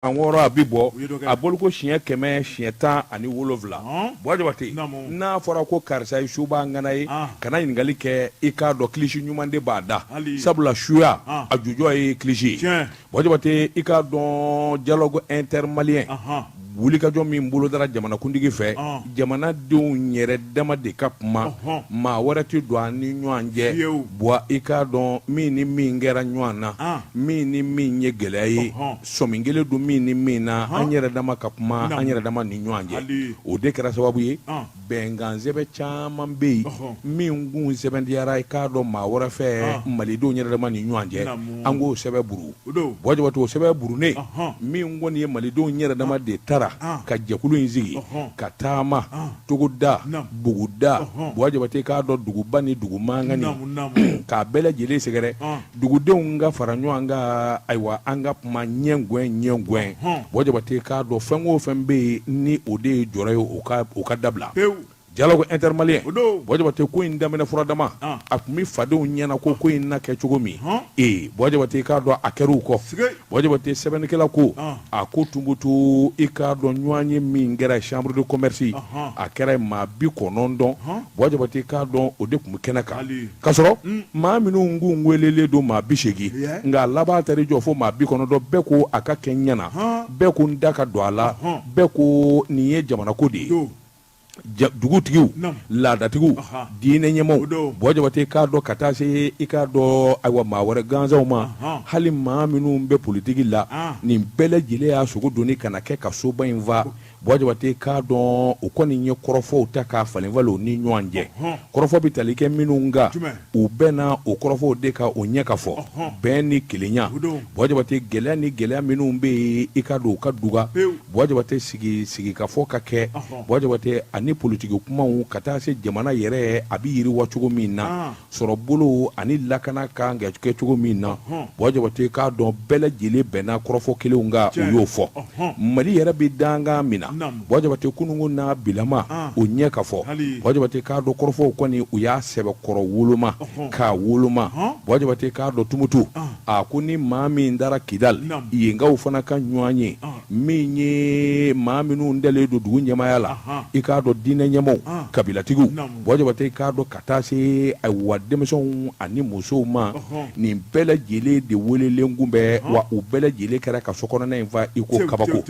6 a bɛ bɔ a bɔliko siɲɛ 117. Buwa Jabate, n'a fɔra ko karisa ye suba ŋana ye, kana ɲininkali kɛ, i k'a dɔn kilisi ɲuman de b'a da, sabula suya a jujɔ ye kilisi ye. Buwa Jabate, i k'a dɔn dialogue intermalien wulikajɔ min bolodara jamanakuntigi fɛ, jamanadenw yɛrɛ dama de ka kuma, maa wɛrɛ tɛ don an ni ɲɔgɔn cɛ. Buwa, i k'a dɔn min ni min kɛra ɲɔgɔn na, min ni min ye gɛlɛya ye, sɔmi kelen don min ni min na, an yɛrɛ dama ka kuma an yɛrɛ dama ni ɲɔgɔn cɛ. O de kɛra sababu ye bɛnkan sɛbɛn caman bɛ yen min kun sɛbɛntiyara i k'a dɔn maa wɛrɛ fɛ malidenw yɛrɛ dama ni ɲɔgɔn cɛ, an k'o sɛbɛn buru. Buwa Jabate, o sɛbɛn burunen min kɔni ye malidenw yɛrɛ dama de taara ka jɛkulu in sigi ka taama togoda, buguda, Buwa Jabate k'a dɔn duguba ni dugu mankan k'a bɛɛ lajɛlen sɛgɛrɛ. Dugudenw ka fara ɲɔgɔn kan, ayiwa, an ka kuma ɲɛgɛn ɲɛgɛn. Buwa Jabate k'a dɔn fɛn o fɛn bɛ yen ni o de ye jɔrɔ ye, o ka dabila. Dialogue intermalien, Buwa Jabate, ko in daminɛ furadama, a tun bɛ fadenw ɲɛna ko in na kɛ cogo min. Ee, Buwa Jabate k'a dɔn a kɛra u kɔ. Buwa Jabate, sɛbɛnnikɛla ko a ko Tumutu, i k'a dɔn ɲɔgɔn ye min kɛra chambre de commerce, a kɛra maa 90. Buwa Jabate k'a dɔn o de tun bɛ kɛnɛ kan, k'a sɔrɔ maa minnu kun welelen don maa 80, nka laban taara jɔ fo maa 90. Bɛɛ ko a ka kɛ ɲɛna, bɛɛ ko n da ka don a la, bɛɛ ko nin ye jamanako de ye. Dugutigiw, laadatigiw, diinɛ ɲɛmaaw, Buwa Jabate k'a dɔn ka taa se i k'a dɔn ayiwa maa wɛrɛ gansanw ma, hali maa minnu bɛ politiki la, nin bɛɛ lajɛlen y'a sogo doni ka na kɛ ka soba in fa. Buwa Jabate k'a dɔn u kɔni ye kɔrɔfɔw ta k'a falen falen u ni ɲɔgɔn cɛ. Kɔrɔfɔ bɛ tali kɛ minnu kan, u bɛnna o kɔrɔfɔw de kan, o ɲɛ ka fɔ bɛn ni kelenya. Buwa Jabate, gɛlɛya ni gɛlɛya minnu bɛ yen, i k'a dɔn u ka duga. Buwa Jabate, sigi ka fɔ ka kɛ. Buwa Jabate, ani politiki kumaw ka taa se jamana yɛrɛ a bɛ yiriwa cogo min na, sɔrɔ bolo ani lakana kan ka kɛ cogo min na. Buwa Jabate k'a dɔn bɛɛ lajɛlen bɛnna kɔrɔfɔ kelenw kan, u y'o fɔ. Mali yɛrɛ bɛ dankan min na, Buwa Jabate, kununko n'a bilama, o ɲɛ ka fɔ. Buwa Jabate k'a dɔn kɔrɔfɔw kɔni, u y'a sɛbɛkɔrɔ woloma k'a woloma. Buwa Jabate k'a dɔn Tumutu, a ko ni maa min taara Kidali, yenkaw fana ka ɲɔgɔn ye min ye maa minnu dalen don dugu ɲɛmaaya la, i k'a dɔn diinɛ ɲɛmaaw, kabilatigiw, Buwa Jabate k'a dɔn ka taa se ayiwa denmisɛnw ani musow ma, nin bɛɛ lajɛlen de welelen kun bɛ wa u bɛɛ lajɛlen kɛra ka so kɔnɔna in fa i ko kabako.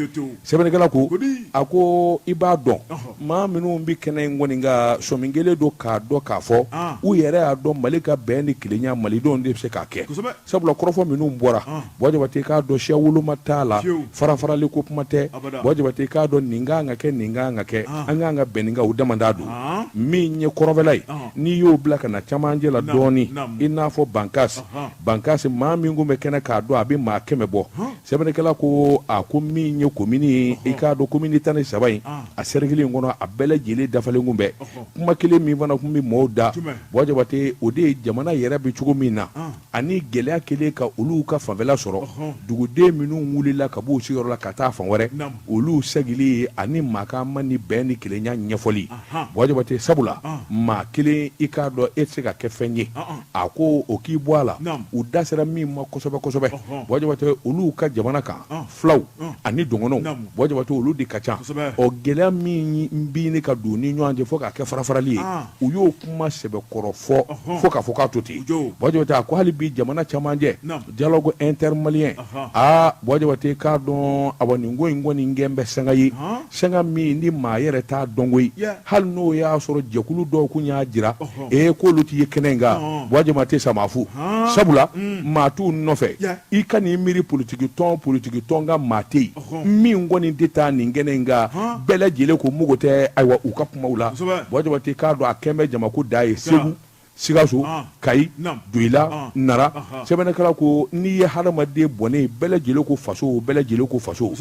Sɛbɛnnikɛla ko a ko i b'a dɔn maa minnu bɛ kɛnɛ in kɔni kan, sɔmi kelen don k'a dɔn k'a fɔ u yɛrɛ y'a dɔn Mali ka bɛn ni kelenya, malidenw de bɛ se k'a kɛ, sabula kɔrɔfɔ minnu bɔra, Buwa Jabate k'a dɔn siya woloma t'a la, farafarali ko kuma tɛ. Buwa Jabate k'a dɔn nin kan ka kɛ, nin kan ka kɛ, an kan ka bɛn nin kan, u damada don. Min ye kɔrɔnfɛla ye, n'i y'o bila ka na camancɛ la dɔɔnin, i n'a fɔ Bankasi, Bankasi maa min kun bɛ kɛnɛ k'a dɔn a bɛ maa 100 bɔ. Sɛbɛnnikɛla ko a ko min ye komini ye, i k'a dɔn komini 13 in, a sɛrikili in kɔnɔ, a bɛɛ lajɛlen dafalen kun bɛ. Kuma kelen min fana tun bɛ mɔgɔw da, Buwa Jabate, o de ye jamana yɛrɛ bɛ cogo min na ani gɛlɛya kɛlen ka olu ka fanfɛla sɔrɔ, duguden minnu wulila ka b'u sigiyɔrɔ la ka taa fan wɛrɛ, olu seginli ani maakama ni bɛn ni kelenya ɲɛfɔli. Buwa Jabate, sabula maa kelen, i k'a dɔn e tɛ se ka kɛ fɛn ye, a ko o k'i bɔ a la. U da sera min ma kosɛbɛ kosɛbɛ, Buwa Jabate, olu ka jamana kan, fulaw ani dɔgɔnɔw, Buwa Jabate, olu de ka ca. Ɔ gɛlɛya min bɛ ka don ni ɲɔgɔn cɛ fo k'a kɛ farafarali ye, u y'o kuma sɛbɛkɔrɔ fɔ fo k'a fɔ k'a to ten. Buwa Jabate, a ko hali bi jamana camancɛ, dialogue intermalien, aa Buwa Jabate k'a dɔn awa nin ko in kɔni kɛn bɛ sanga ye, sanga min ni maa yɛrɛ t'a dɔn koyi. Hali n'o y'a sɔrɔ jɛkulu dɔw kun y'a jira ee k'olu tɛ ye kɛnɛ in kan, Buwa Jabate, samafu, sabula maa t'u nɔfɛ. I ka n'i miiri politiki tɔn politiki tɔn ka maa tɛ yen min kɔni tɛ taa nin kɛnɛ in kan. Bɛɛ lajɛlen ko mago tɛ ayiwa u ka kumaw la. Buwa Jabate k'a dɔn a kɛn bɛ jamako da ye Segu, Sikaso, Kayi, Joyila, Nara. Sɛbɛnnikɛla ko n'i ye hadamaden bɔnnen bɛɛ lajɛlen ko faso, bɛɛ lajɛlen ko faso.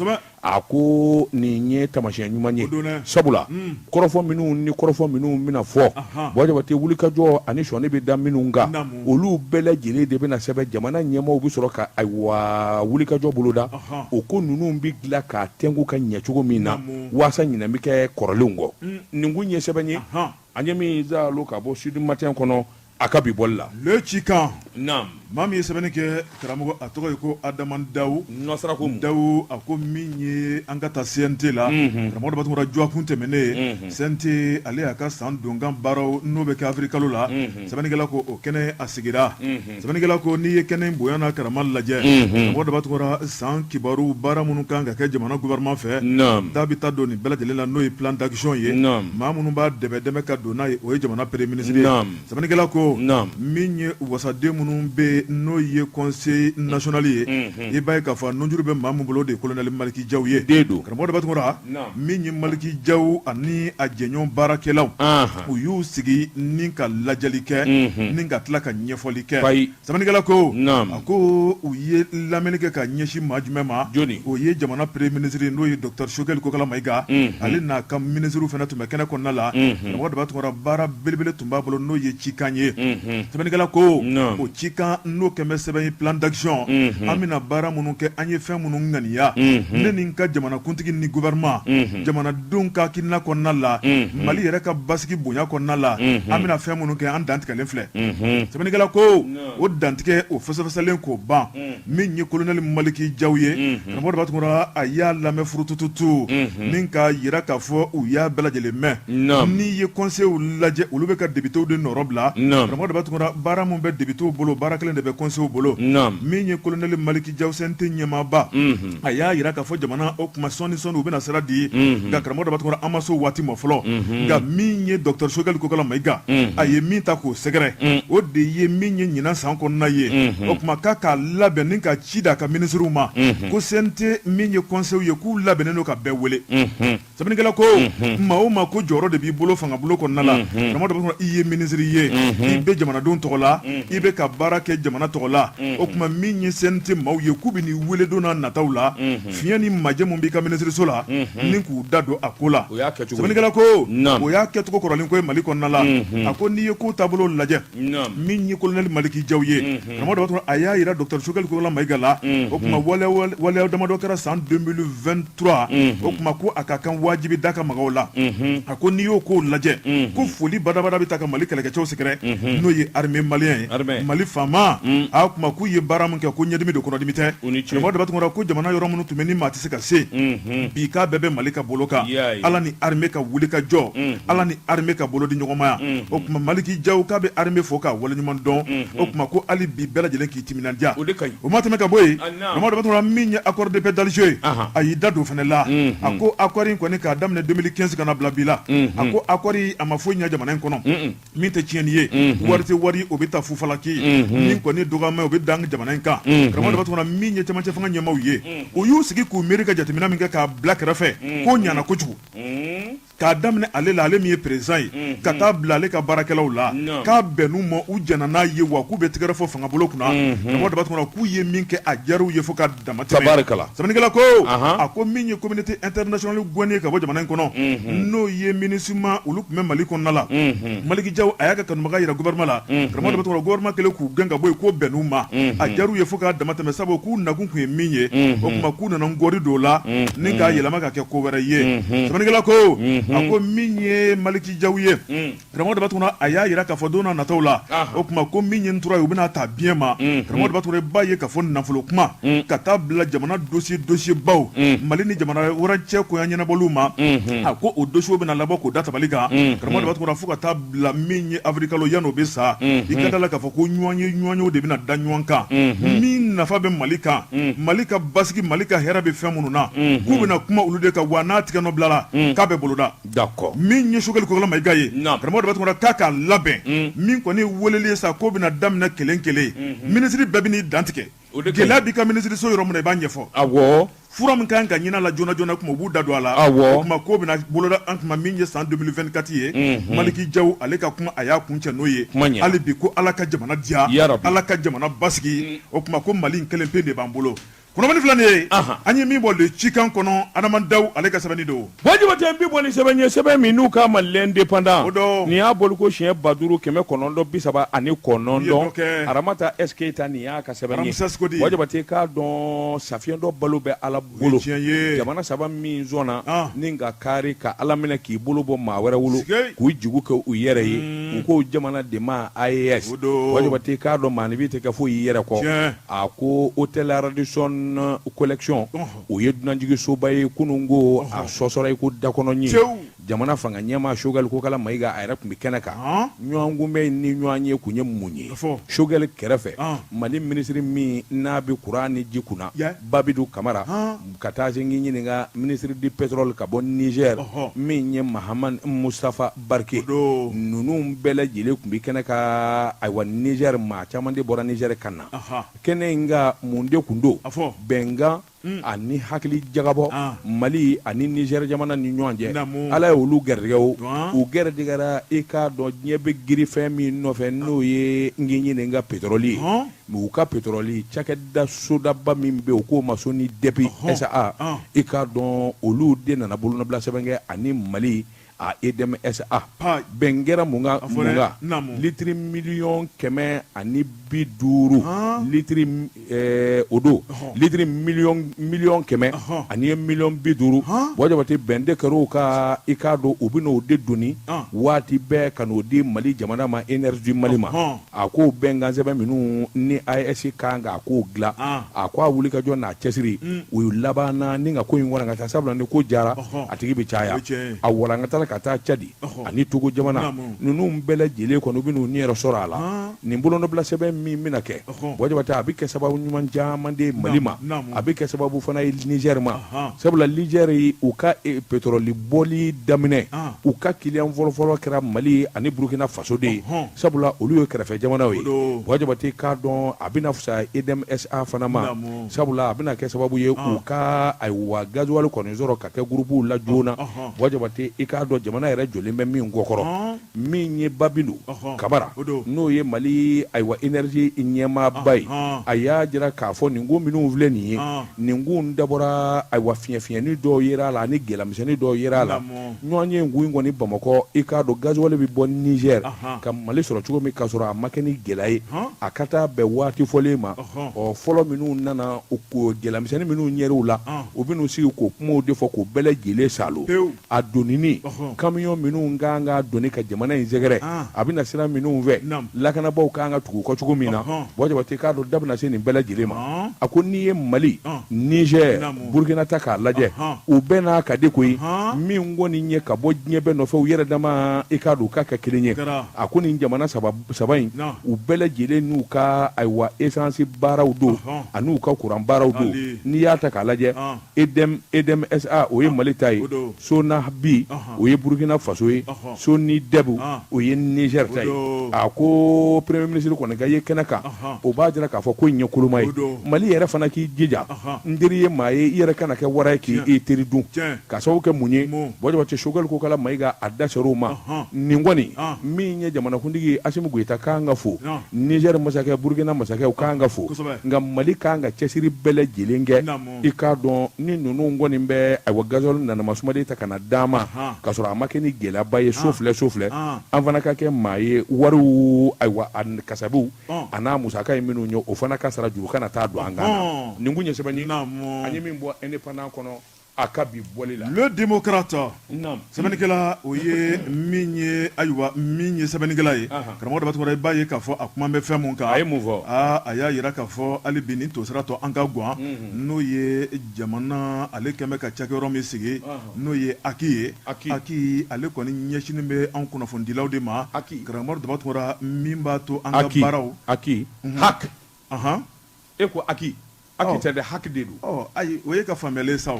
A ko nin ye taamasiyɛn ɲuman ye, sabula kɔrɔfɔ minnu ni kɔrɔfɔ minnu bɛna fɔ, Buwa Jabate, wulikajɔ ani sɔnni bɛ da minnu kan, olu bɛɛ lajɛlen de bɛna sɛbɛn. Jamana ɲɛmaaw bɛ sɔrɔ ka ayiwa wulikajɔ boloda, o ko ninnu bɛ dilan k'a tɛnku ka ɲɛ cogo min na, waasa ɲinɛ bɛ kɛ kɔrɔlenw kɔ. Nin kun ye sɛbɛn ye an ye min zalo ka bɔ Sud Matin kɔnɔ a ka bi bɔli la. Le Cikan. Naam. Maa min ye sɛbɛnni kɛ karamɔgɔ a tɔgɔ ye ko Adama Dawu nasara ko Dawu a ko min ye an ka taa CNT la karamɔgɔ Daba Tunkara dɔgɔkun tɛmɛnen CNT ale y'a ka san donkan baaraw n'o bɛ kɛ avril kalo la sɛbɛnnikɛla ko o kɛnɛ a sigira sɛbɛnnikɛla ko n'i ye kɛnɛ bonya n'a karama lajɛ karamɔgɔ Daba Tunkara san kibaru baara minnu kan ka kɛ jamana gouvernement fɛ da bɛ taa don nin bɛɛ lajɛlen la n'o ye plan d'action ye maa minnu b'a dɛmɛ dɛmɛ ka don n'a ye o ye jamana premier ministre ye. Sɛbɛnnikɛla ko min ye wasaden minnu bɛ n'o ye conseil national ye i b'a ye k'a fɔ nunjuru bɛ maa min bolo o de ye colonel Maliki Jaw ye don karamɔgɔ Daba Tunkara min ye Maliki Jaw ani a jɛɲɔgɔn baarakɛlaw u y'u sigi ni ka lajɛli kɛ ni ka tila ka ɲɛfɔli kɛ Sɛbɛnnikɛla ko a ko u ye lamɛnni kɛ ka ɲɛsin maa jumɛn ma jɔni o ye jamana premier ministre n'o ye docteur Choguel Kokala Mayiga ale n'a ka minisiriw fana tun bɛ kɛnɛ kɔnɔna la karamɔgɔ Daba Tunkara baara belebele tun b'a bolo n'o ye cikan ye sɛbɛnnikɛla ko o cikan n'o kɛlen bɛ sɛbɛn ye plan d'action an bɛna baara minnu kɛ an ye fɛn minnu ŋaniya ne ni n ka jamanakuntigi ni gouvernement jamanadenw ka hakilina kɔnɔna la Mali yɛrɛ ka basigi bonya kɔnɔna la an bɛna fɛn minnu kɛ an dantigɛlen filɛ sɛbɛnnikɛla ko o dantigɛ o fɛsɛfɛsɛlen k'o ban min ye colonel Maliki Jaw ye karamɔgɔ Daba Tunkara a y'a lamɛn furutututu ni k'a jira k'a fɔ u y'a bɛɛ lajɛlen mɛn n'i ye conseilw lajɛ olu bɛ ka députéw de nɔrɔ bila karamɔgɔ Daba Tunkara baara min bɛ députéw bolo baara kelen de bɛ conseilw bolo min ye colonel Maliki Jaw CNT ɲɛmaaba a y'a jira k'a fɔ jamana o kuma sɔɔni sɔɔni u bɛna sira di nka karamɔgɔ Daba Tunkara an ma se o waati ma fɔlɔ nka min ye docteur Choguel Kokala Mayiga a ye min ta k'o sɛgɛrɛ o de ye min ye ɲinan san kɔnɔna ye o tuma k'a k'a labɛn ni ka ci d'a ka minisiriw ma ko CNT min ye conseil ye k'u labɛnnen don ka bɛɛ wele. Sɛbɛnnikɛla ko maa o maa ko jɔyɔrɔ de b'i bolo fangabulon kɔnɔna la karamɔgɔ Daba Tunkara i ye minisiri ye i bɛ jamanadenw tɔgɔ la i bɛ ka baara kɛ jamana tɔgɔ la o tuma min ye CNT maaw ye k'u bɛ n'i wele don n'a nataw la fiɲɛ ni majɛ min b'i ka minisiriso la ni k'u da don a ko la sɛbɛnnikɛla ko o y'a kɛcogo kɔrɔlen ko ye Mali kɔnɔna la a ko n'i ye ko taabolo lajɛ min ye colonel Maliki Jaw ye karamɔgɔ Daba Tunkara a y'a jira docteur Choguel Kokala Mayiga la o tuma waleya damadɔ kɛra san 2023 o tuma ko a ka kan wajibi da ka maga o la a ko n'i y'o kow lajɛ ko foli badabada bɛ taa ka Mali kɛlɛkɛcɛw sɛgɛrɛ n'o ye armée malienne ye Mali faama a tuma k'u ye baara min kɛ ko ɲɛdimi don kɔnɔdimi tɛ karamɔgɔ Daba Tunkara ko jamana yɔrɔ minnu tun bɛ ni maa tɛ se ka se bi k'a bɛɛ bɛ Mali ka bolo kan Ala ni armée ka wuli ka jɔ Ala ni armée ka bolo di ɲɔgɔnmaya o tuma Maliki Jaw k'a bɛ armée fo k'a waleɲuman dɔn o tuma ko hali bi bɛɛ lajɛlen k'i timinandiya o ma tɛmɛ ka bɔ yen karamɔgɔ Daba Tunkara min ye accord de paix d'Alger ye a y'i da don o fana la a ko accord in kɔni k'a daminɛ 2015 ka na bila bi la a ko accord a ma foyi ɲɛ jamana in kɔnɔ min tɛ tiɲɛni ye wari tɛ wari o bɛ taa fufalaki min kɔni dɔgɔyama o bɛ da jamana in kan karamɔgɔ Daba Tunkara min ye cɛmancɛ fanga ɲɛmaaw ye u y'u sigi k'u miiri ka jateminɛ min kɛ k'a bila kɛrɛfɛ k'o ɲana kojugu K'a daminɛ ale la ale min ye président ye ka taa bila ale ka baarakɛlaw la k'a bɛnn'u ma u jɛnna n'a ye wa k'u bɛ tɛgɛrɛ fɔ fangabolo kunna karamɔgɔ Daba Tunkara k'u ye min kɛ a diyar'u ye fo ka dama tɛmɛ sɛbɛnnikɛla ko a ko min ye communauté internationale gɛnni ye ka bɔ jamana in kɔnɔ n'o ye MINUSMA olu tun bɛ Mali kɔnɔna la Maliki Jaw a y'a ka kanubaga jira gouvernement la karamɔgɔ Daba Tunkara gouvernement kɛlen k'u gɛn ka bɔ yen k'o bɛnn'u ma a diyar'u ye fo k'a dama tɛmɛ sabu k'u nakun tun ye min ye o tuma k'u nana ngɔri don o la ni k'a yɛlɛma ka kɛ ko wɛrɛ ye sɛbɛnnikɛla ko a ko min ye Maliki Jaw ye karamɔgɔ Daba Tunkara a y'a jira k'a fɔ don n'a nataw la o tuma ko min ye ntura ye u bɛna ta biɲɛ ma karamɔgɔ Daba Tunkara b'a ye k'a fɔ nafolo kuma ka taa bila jamana dossier dossier baw Mali ni jamana wɛrɛ cɛ koɲa ɲɛnabɔliw ma a ko o dossier bɛna labɔ k'o da tabali kan karamɔgɔ Daba Tunkara fo ka taa bila min ye avril kalo yan'o bɛ sa i ka da la k'a fɔ ko ɲɔgɔn ye ɲɔgɔnyew de bɛna da ɲɔgɔn kan min nafa bɛ Mali kan Mali ka basigi Mali ka hɛrɛ bɛ fɛn minnu na k'u bɛna kuma olu de kan wa n'a tigɛ nɔ bilala k'a bɛ boloda d'accord min ye Choguel Kokala Mayiga ye karamɔgɔ Daba Tunkara k'a k'a labɛn min kɔni weleli ye sa k'o bɛna daminɛ kelen kelen minisiri bɛɛ bɛn'i dantigɛ gɛlɛya b'i ka minisiriso yɔrɔ min na i b'a ɲɛfɔ awɔ fura min kan ka ɲini a la joona joona kuma u b'u da don a la awɔ o tuma k'o bɛna boloda an kuma min ye san 2024 ye Maliki Jaw ale ka kuma a y'a kuncɛ n'o ye hali bi ko Ala ka jamana diya Ala ka jamana basigi o tuma ko Mali in kelen pe de b'an bolo. Kunnafoni filɛ nin ye, an ye min bɔ Le Cikan kɔnɔ, Adama Dawu ale ka sɛbɛnni don. Buwa Jabate n bi bɔ ni sɛbɛn ye, sɛbɛn min n'u k'a ma L'Indépendant, o don, nin y'a bɔliko siɲɛ 5939, Aramata S Keyita nin y'a ka sɛbɛn ye. Buwa Jabate k'a dɔn safiyɛntɔ balo bɛ Ala bolo, o ye tiɲɛ ye, jamana saba min sɔnna ni ka kari ka Ala minɛ k'i bolo bɔ maa wɛrɛ bolo, k'u jigi kɛ u yɛrɛ ye, u k'o jamana de ma AES. O don, Buwa Jabate k'a dɔn maaninfin tɛ kɛ foyi y'i yɛrɛ kɔ, tiɲɛ. A ko hôtel Radisson Collection o ye dunanjiginsoba ye kunun ko a sɔsɔra i ko dakɔnɔ ɲin jamana fanga ɲɛmaa Choguel Kokala Mayiga a yɛrɛ tun bɛ kɛnɛ kan ɲɔgɔnkunbɛn ni ɲɔgɔn ye kun ye mun ye Choguel kɛrɛfɛ Mali minisiri min n'a bɛ kuran ni ji kunna Babidu Kamara ka taa se k'i ɲininka ministre du pétrole ka bɔ Niger min ye Mahamane Mustafa Barke ninnu bɛɛ lajɛlen tun bɛ kɛnɛ kan ayiwa Niger maa caman de bɔra Niger ka na kɛnɛ in kan mun de tun don bɛnkan ani hakili jagabɔ Mali ani Niger jamana ni ɲɔgɔn cɛ Ala ye olu garijɛgɛ o u garijɛgɛra i k'a dɔn diɲɛ bɛ girin fɛn min nɔfɛ n'o ye n k'i ɲininka pétrole ye mais u ka pétrole cakɛda sodaba min bɛ u k'o ma SONIDEP SA i k'a dɔn olu de nana bolonɔbila sɛbɛn kɛ ani Mali a EDM SA bɛn kɛra mun kan litiri miliyɔn 150 litiri o don litiri miliyɔn 100 ani miliyɔn 50 Buwa Jabate bɛn de kɛra o kan i k'a dɔn u bɛ n'o de doni waati bɛɛ ka n'o di Mali jamana ma Énergie du Mali ma A ko bɛnkansɛbɛn minnu ni AES kan k'a ko dilan a ko a wuli ka jɔ n'a cɛsiri u labanna ni ka ko in walankata sabula ni ko jara a tigi bɛ caya a walankatala ka taa Cadi ani Togo jamana ninnu bɛɛ lajɛlen kɔni u bɛ n'u niyɔrɔ sɔrɔ a la nin bolonɔbila sɛbɛn min bɛna kɛ Buwa Jabate a bɛ kɛ sababu ɲuman caman de ye Mali ma a bɛ kɛ sababu fana ye Niger ma sabula Niger u ka pétrole bɔli daminɛ u ka client fɔlɔfɔlɔ kɛra Mali ani Burukina Faso de ye sabula olu ye kɛrɛfɛ jamanaw ye Buwa Jabate k'a dɔn a bɛna fisaya EDM SA fana ma sabula a bɛna kɛ sababu ye u ka ayiwa gasoil kɔni sɔrɔ ka kɛ gurupuw la joona Buwa Jabate i k'a dɔn jamana yɛrɛ jɔlen bɛ min kɔkɔrɔ min ye Babidu Kamara n'o ye Mali ayiwa énergie ɲɛmaaba ye a y'a jira k'a fɔ nin ko minnu filɛ nin ye nin ko dabɔra ayiwa fiɲɛfiɲɛnin dɔw yera a la ani gɛlɛyamisɛnnin dɔw yera a la ɲɔgɔn ye kun in kɔni Bamakɔ i k'a dɔn gasoil bɛ bɔ Niger ka Mali sɔrɔ cogo min k'a sɔrɔ a ma kɛ ni gɛlɛya ye a ka taa bɛn waati fɔlen ma ɔ fɔlɔ minnu nana gɛlɛyamisɛnnin minnu yer'u la u bɛn'u sigi k'o kumaw de fɔ k'o bɛɛ lajɛlen saalo a donini kamiyɔn minnu kan ka doni ka jamana in sɛgɛrɛ a bɛna sira minnu fɛ lakanabaaw kan ka tugu u kɔ cogo min na Buwa Jabate k'a dɔn da bɛna se nin bɛɛ lajɛlen ma a ko n'i ye Mali Niger Burukina ta k'a lajɛ u bɛɛ n'a ka di koyi min kɔni ye ka bɔ diɲɛ bɛɛ nɔfɛ u yɛrɛ dama i k'a dɔn u ka kɛ kelen ye a ko nin jamana saba in u bɛɛ lajɛlen n'u ka ayiwa esansi baaraw don an'u ka kuran baaraw don n'i y'a ta k'a lajɛ EDM SA o ye Mali ta ye SONABI o ye Burukina Faso ye SONIDEP o ye Niger ta ye a ko premier ministre kɔni ka ye kɛnɛ kan o b'a jira k'a fɔ ko in ye koloma ye Mali yɛrɛ fana k'i jija n teri ye maa ye i yɛrɛ kana kɛ wara ye k'i teri dun ka sababu kɛ mun ye Buwa Jabate Choguel Kokala Mayiga a da ser'o ma nin kɔni min ye jamanakuntigi Asimi Goyita kan ka fo Niger masakɛ Burukina masakɛ kan ka fo nka Mali kan ka cɛsiri bɛɛ lajɛlen kɛ i k'a dɔn ni ninnu kɔni bɛ ayiwa gasoil nanama sumalen ta ka na d'an ma k'a sɔrɔ a ma kɛ ni gɛlɛyaba ye so filɛ so filɛ an fana ka kɛ maa ye wariw ayiwa a kasabiw a n'a musaka ye minnu ye o fana ka sara juru kana taa don an kan na nin kun ye sɛbɛn ye an ye min bɔ Indépendant kɔnɔ a ka bi bɔli la Le Démocrate sɛbɛnnikɛla o ye min ye ayiwa min ye sɛbɛnnikɛla ye karamɔgɔ Daba Tunkara i b'a ye k'a fɔ a kuma bɛ fɛn min kan a ye mun fɔ aa a y'a jira k'a fɔ hali bi nin tosira tɔ an ka gan n'o ye jamana ale kɛlen bɛ ka cakɛyɔrɔ min sigi n'o ye HAC ye HAC ale kɔni ɲɛsinnen bɛ anw kunnafonidilaw de ma karamɔgɔ Daba Tunkara min b'a to an ka baaraw HAC HAC e ko HAC HAC tɛ dɛ HAC de don ayi o ye ka faamuyalen sa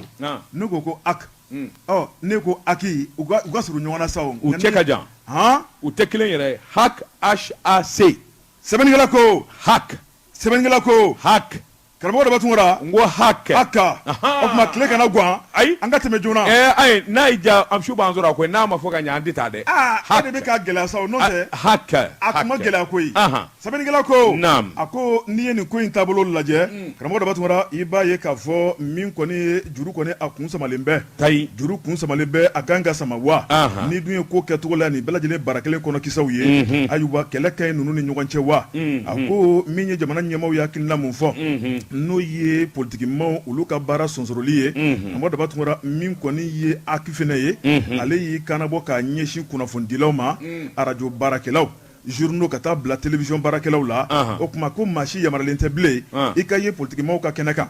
ne ko HAC ne ko HAC u ka surun ɲɔgɔn na sa u cɛ ka jan u tɛ kelen yɛrɛ HAC H A C sɛbɛnnikɛla ko HAC sɛbɛnnikɛla ko HAC. Karamɔgɔ Daba Tunkara n ko hakɛ haka o tuma tile kana gan ayi an ka tɛmɛ joona ayi n'a y'i diya an su b'an sɔrɔ a koyi n'a ma fɔ ka ɲɛ an tɛ taa dɛ aa e de bɛ k'a gɛlɛya sa o n'o tɛ hakɛ a kuma gɛlɛya koyi sɛbɛnnikɛla ko a ko n'i ye nin ko in taabolo lajɛ karamɔgɔ Daba Tunkara i b'a ye k'a fɔ min kɔni ye juru kɔni a kun samalen bɛ tayi juru kun samalen bɛ a kan ka sama wa n'i dun ye ko kɛcogo la nin bɛɛ lajɛlen bara kelen kɔnɔ kisɛw ye ayiwa kɛlɛ ka ɲi ninnu ni ɲɔgɔn cɛ wa a ko min ye jamana ɲɛmaaw ye hakilina mun fɔ n'o ye politikimaw olu ka baara sonsoroli ye karamɔgɔ Daba Tunkara min kɔni ye HAC fana ye ale y'i kannabɔ k'a ɲɛsin kunnafonidilaw ma arajo baarakɛlaw journaux ka taa bila télévision baarakɛlaw la o tuma ko maa si yamaruyalen tɛ bilen i ka ye politikimaw ka kɛnɛ kan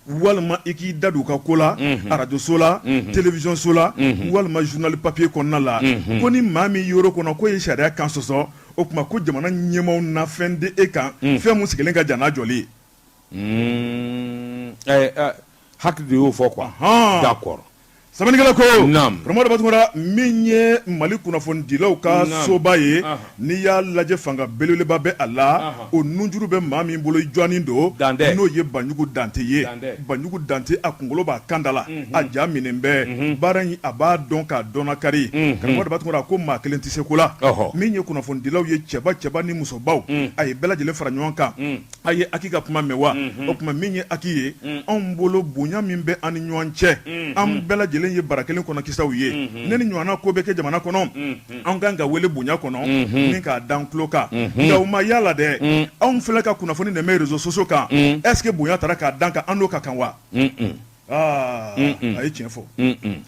walima i k'i da don u ka ko la arajoso la télévision so la walima journal papier kɔnɔna la ko ni maa min yer'o kɔnɔ k'o ye sariya kan sɔsɔ o tuma ko jamana ɲɛmaaw na fɛn da e kan fɛn min sigilen ka jan n'a jɔli ye. HAC de y'o fɔ quoi d'accord Sɛbɛnnikɛla ko karamɔgɔ Daba Tunkara min ye Mali kunnafonidilaw ka soba ye n'i y'a lajɛ fanga belebeleba bɛ a la o nunjuru bɛ maa min bolo i jɔnnin don n'o ye Banjugu Dante ye Banjugu Dante a kunkolo b'a kan da la a ja minɛ bɛ baara in a b'a dɔn k'a dɔn kari karamɔgɔ Daba Tunkara ko maa kelen tɛ se ko la min ye kunnafonidilaw ye cɛba cɛba ni musobaw a ye bɛɛ lajɛlen fara ɲɔgɔn kan A ye HAC ka kuma mɛn wa o tuma min ye HAC ye anw bolo bonya min bɛ an ni ɲɔgɔn cɛ an bɛɛ lajɛlen ye bara kelen kɔnɔ kisɛw ye ni nin ɲɔgɔnna ko bɛ kɛ jamana kɔnɔ an kan ka wele bonya kɔnɔ ni k'a dan tulo kan nka u ma yala dɛ anw filɛ ka kunnafoni nɛmɛ réseaux sociaux kan est-ce que bonya taara k'a dan kan an n'o ka kan wa Aa a ye tiɲɛ fɔ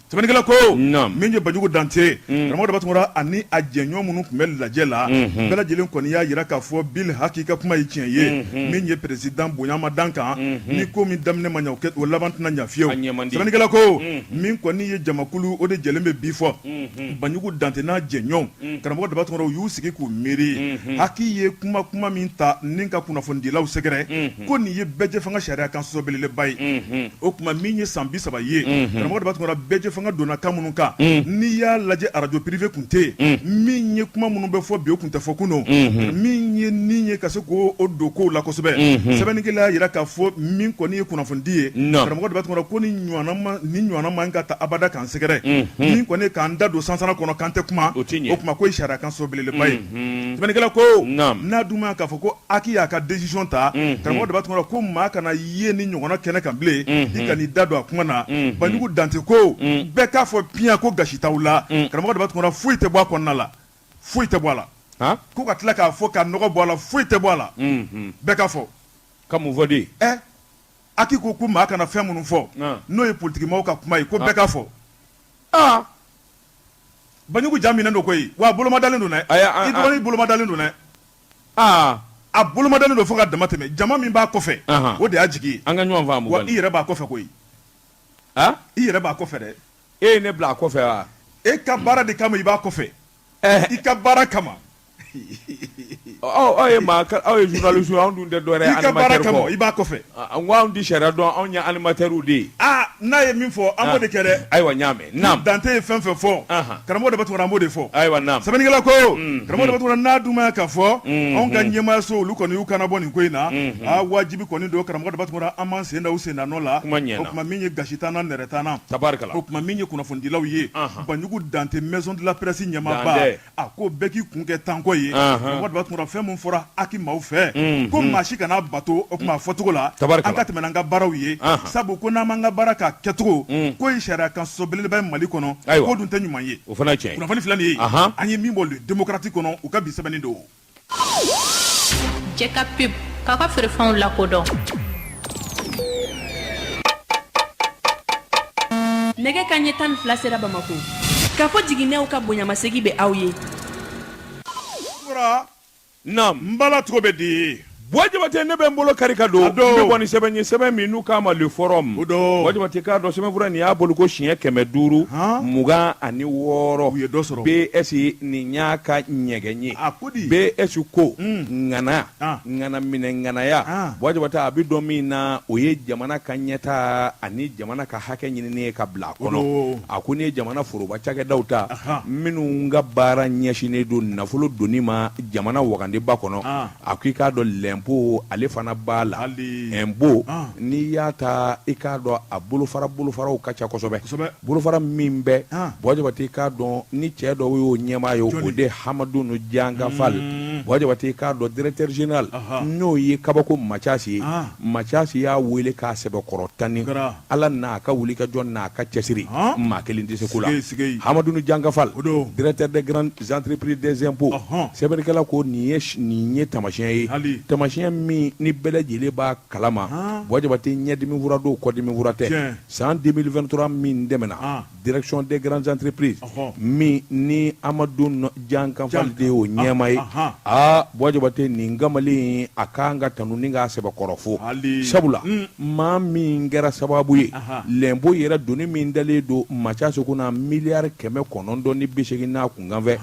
sɛbɛnnikɛla ko min ye Banjugu Dante karamɔgɔ Daba Tunkara ani a jɛɲɔgɔn minnu tun bɛ lajɛ la bɛɛ lajɛlen kɔni y'a jira k'a fɔ Bil HAC ka kuma ye tiɲɛ ye min ye président bonya ma dan kan ni ko min daminɛ ma ɲɛ o laban tɛna ɲɛ fiyewu sɛbɛnnikɛla ko min kɔni ye jamakulu o de jɛlen bɛ bi fɔ Banjugu Dante n'a jɛɲɔgɔnw karamɔgɔ Daba Tunkara u y'u sigi k'u miiri HAC ye kuma min ta ni ka kunnafonidilaw sɛgɛrɛ ko nin ye bɛɛjɛfanga sariya kan sɔsɔ belebeleba ye o tuma min ye san 30 ye karamɔgɔ Daba Tunkara bɛɛjɛfanga donna kan minnu kan n'i y'a lajɛ arajo privé tun tɛ yen min ye kuma minnu bɛ fɔ bi o tun tɛ fɔ kunun min ye nin ye ka se k'o don kow la kosɛbɛ sɛbɛnnikɛla y'a jira k'a fɔ min kɔni ye kunnafonidi ye karamɔgɔ Daba Tunkara ko nin ɲɔgɔnna man ka ta abada k'an sɛgɛrɛ min kɔni k'an da don sansara kɔnɔ k'an tɛ kuma o tuma ko ye sariya kan sɔsɔ belebeleba ye sɛbɛnnikɛla ko n'a dun ma k'a fɔ ko HAC y'a ka décision ta karamɔgɔ Daba Tunkara ko maa kana ye nin ɲɔgɔnna kɛnɛ kan bilen i kan'i da don a kuma na Banjugu Dante ko bɛɛ k'a fɔ piyan ko gasi t'aw la karamɔgɔ Daba Tunkara foyi tɛ bɔ a kɔnɔna la foyi tɛ bɔ a la ko ka tila k'a fɔ ka nɔgɔ bɔ a la foyi tɛ bɔ a la bɛɛ k'a fɔ ka mun fɔ de HAC ko maa kana fɛn minnu fɔ n'o ye politikimaaw ka kuma ye ko bɛɛ k'a fɔ Banjugu ja minɛ don koyi wa a bolomadalen don dɛ i dɔgɔnin bolomadalen don dɛ a bolomadalen don fo ka dama tɛmɛ jama min b'a kɔfɛ o de y'a jigi ye an ka ɲɔgɔn faamu wa i yɛrɛ b'a kɔfɛ koyi i yɛrɛ b'a kɔfɛ dɛ e ye ne bila a kɔfɛ wa e ka baara de kama i b'a kɔfɛ i ka baara kama Aw ye maa aw ye journaliste anw dun tɛ dɔwɛrɛ ye i ka baara kama i b'a kɔfɛ n ko anw tɛ sariya dɔn anw ye animateurs de ye aa n'a ye min fɔ an b'o de kɛ dɛ ayiwa n y'a mɛn naam Dante ye fɛn fɛn fɔ karamɔgɔ Daba Tunkara an b'o de fɔ ayiwa naam sɛbɛnnikɛla ko karamɔgɔ Daba Tunkara n'a dun ma k'a fɔ anw ka ɲɛmaayaso olu kɔni y'u kan bɔ nin ko in na aa wajibi kɔni don karamɔgɔ Daba Tunkara an b'an sen da u sen da nɔ la kuma ɲɛna o tuma min ye gasi t'an na nɛrɛ t'an na tabarikala o tuma min ye kunnafonidilaw ye Banjugu Dante maison de la presse ɲɛmaaba A ko bɛɛ k'i kun kɛ tankɔ ye karamɔgɔ Daba Tunkara fɛn min fɔra HAC maaw fɛ ko maa si kana bato o tuma a fɔcogo la an ka tɛmɛ n'an ka baaraw ye sabu ko n'an m'an ka baara k'a kɛcogo k'o ye sariya kan sɔsɔ belebeleba ye Mali kɔnɔ k'o dun tɛ ɲuman ye o fana tiɲɛ kunnafoni filɛ nin ye an ye min bɔ Le Démocrate kɔnɔ u ka bi sɛbɛnni don. Jɛ ka pub k'aw ka feerefɛnw lakodɔn. Nɛgɛ kanɲɛ 12 sera Bamakɔ. K'a fɔ jiginɛw ka bonyamasegin bɛ aw ye. Naam. N bala cogo bɛ di? Buwa Jabate ne bɛ n bolo kari ka don. A don. N bɛ bɔ ni sɛbɛn ye sɛbɛn min n'u k'a ma Le Forum. O don. Buwa Jabate k'a dɔn sɛbɛnfura nin y'a boli ko siɲɛ 526. U ye dɔ sɔrɔ. BS nin y'a ka ɲɛgɛn ye. A ko di? BS ko ŋana. Ah. Ŋana minɛ ŋanaya. Ah. Buwa Jabate a bɛ dɔn min na o ye jamana ka ɲɛtaa ani jamana ka hakɛ ɲinini ye ka bila a kɔnɔ. O don. A ko n'i ye jamana foroba cakɛdaw ta. Ahan. Minnu ka baara ɲɛsinnen don nafolo donni ma jamana wagandeba kɔnɔ. Ah. A ko i k'a dɔn lɛn lɛnpo ale fana b'a la ɛnpo n'i y'a ta i k'a dɔn a bolofara bolofaraw ka ca kosɛbɛ bolofara min bɛ Buwa Jabate i k'a dɔn ni cɛ dɔw y'o ɲɛmaa ye o de Hamadunu Janka Fal Buwa Jabate i k'a dɔn directeur général n'o ye kabako Matiyasi ye Matiyasi y'a wele k'a sɛbɛkɔrɔ tanu Ala n'a ka wulikajɔ n'a ka cɛsiri maa kelen tɛ se ko la Hamadunu Janka Fal directeur des grandes entreprises des impôts sɛbɛnnikɛla ko nin ye taamasiyɛn ye taamasiyɛn min ni bɛɛ lajɛlen b'a kalama Buwa Jabate ɲɛdimi fura don kɔdimi fura tɛ san 2023 min tɛmɛna direction des grandes entreprises min ni Hamadunu Janka Fal de y'o ɲɛmaa ye aa Buwa Jabate nin kamalen a kan ka tanu ni k'a sɛbɛkɔrɔ fo sabula maa min kɛra sababu ye lɛnpo yɛrɛ doni min dalen don Matiyasi kunna miliyari 980 n'a kunkanfɛ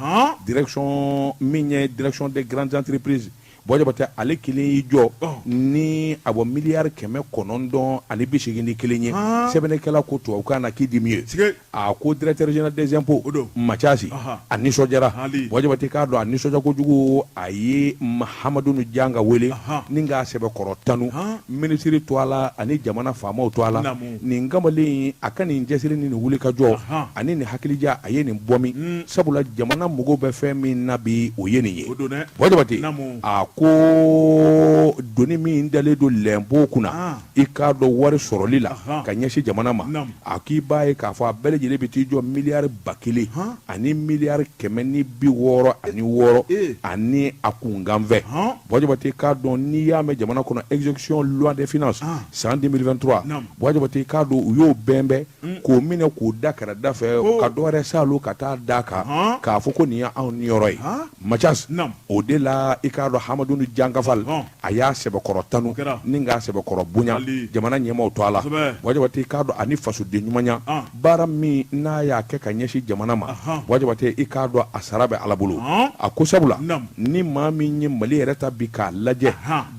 direction min ye direction des grandes entreprises Buwa Jabate ale kelen y'i jɔ ni a bɔ miliyari 981 ye sɛbɛnnikɛla ko tubabukan na qui dit mieux a ko directeur général des impôts Matiyasi a nisɔndiyara Buwa Jabate k'a dɔn a nisɔndiya kojugu a ye Hamadunu Janka wele ni k'a sɛbɛkɔrɔ tanu minisiri tɔgɔ la ani jamana faamaw tɔgɔ la nin kamalen a ka nin cɛsiri ni nin wulikajɔ ani nin hakilija a ye nin bɔ min sabula jamana mago bɛ fɛn min na bi o ye nin ye Buwa Jabate a ko doni min dalen don lɛnpo kunna i k'a dɔn wari sɔrɔli la ka ɲɛsin jamana ma a k'i b'a ye k'a fɔ a bɛɛ lajɛlen bɛ t'i jɔ miliyari 1000 ani miliyari 166 ani a kunkanfɛ Buwa Jabate k'a dɔn n'i y'a mɛn jamana kɔnɔ exécution loi des finances san 2023 Buwa Jabate k'a dɔn u y'o bɛnbɛn k'o minɛ k'o da kɛrɛda fɛ ka dɔwɛrɛ saalo ka taa da kan k'a fɔ ko nin ye anw niyɔrɔ ye Matiyasi o de la i k'a dɔn Hamadunu Janka Fal a y'a sɛbɛkɔrɔ tanu ni k'a sɛbɛkɔrɔ bonya jamana ɲɛmaaw tɔgɔ la Buwa Jabate k'a dɔn ani fasoden ɲumanya baara min n'a y'a kɛ ka ɲɛsin jamana ma Buwa Jabate i k'a dɔn a sara bɛ Ala bolo a ko sabula ni maa min ye Mali yɛrɛ ta bi k'a lajɛ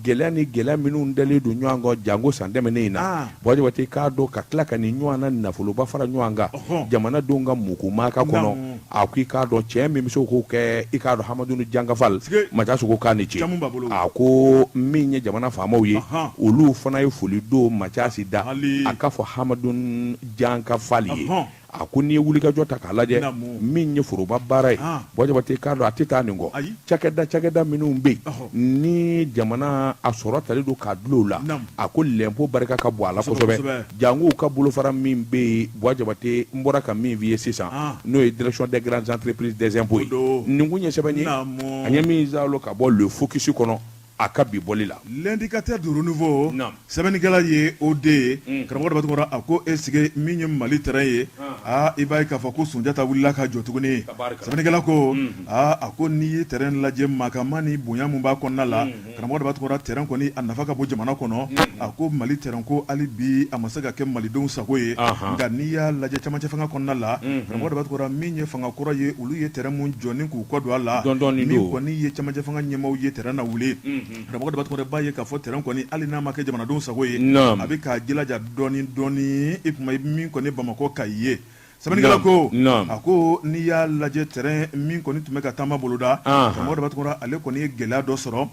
gɛlɛya ni gɛlɛya minnu dalen don ɲɔgɔn kan janko san tɛmɛnen in na Buwa Jabate k'a dɔn ka tila ka nin ɲɔgɔn na nafoloba fara ɲɔgɔn kan jamanadenw ka mukumaka kɔnɔ a ko i k'a dɔn cɛ min bɛ se k'o kɛ i k'a dɔn Hamadunu Janka Fal Matiyasi ko k'a ni ce a ko min ye jamana faamaw ye olu fana ye foli don Matiyasi da a k'a fɔ Hamadunu Janka Fal ye a ko n'i ye wulikajɔ ta k'a lajɛ min ye foroba baara ye Buwa Jabate k'a dɔn a tɛ taa nin kɔ cakɛda cakɛda minnu bɛ yen ni jamana a sɔrɔ talen don k'a dulon u la a ko lɛnpo barika ka bon a la kosɛbɛ janko u ka bolofara min bɛ yen Buwa Jabate n bɔra ka min f'i ye sisan n'o ye direction des grandes entreprises des impôts ye nin kun ye sɛbɛn ye an ye min saalo ka bɔ Le Focus kɔnɔ a ka bi bɔli la L'indicateur du renouveau sɛbɛnnikɛla ye o de ye karamɔgɔ Daba Tunkara a ko est-ce que min ye Mali terrain ye aa i b'a ye k'a fɔ ko Sunjata wulila ka jɔ tuguni sɛbɛnnikɛla ko aa a ko n'i ye terrain lajɛ makama ni bonya min b'a kɔnɔna la karamɔgɔ Daba Tunkara terrain kɔni a nafa ka bon jamana kɔnɔ a ko Mali terrain ko hali bi a ma se ka kɛ malidenw sago ye nka n'i y'a lajɛ camancɛ fanga kɔnɔna la karamɔgɔ Daba Tunkara min ye fanga kɔrɔ ye olu ye terrain min jɔ ni k'u kɔ don a la min kɔni ye camancɛ fanga ɲɛmaaw ye terrain lawuli karamɔgɔ Daba Tunkara b'a ye k'a fɔ terrain kɔni hali n'a ma kɛ jamanadenw sago ye a bɛ k'a jilaja dɔɔni dɔɔni i kuma min kɔni Bamakɔ Kayi ye sɛbɛnnikɛla ko a ko n'i y'a lajɛ terrain min kɔni tun bɛ ka taama boloda karamɔgɔ Daba Tunkara ale kɔni ye gɛlɛya dɔ sɔrɔ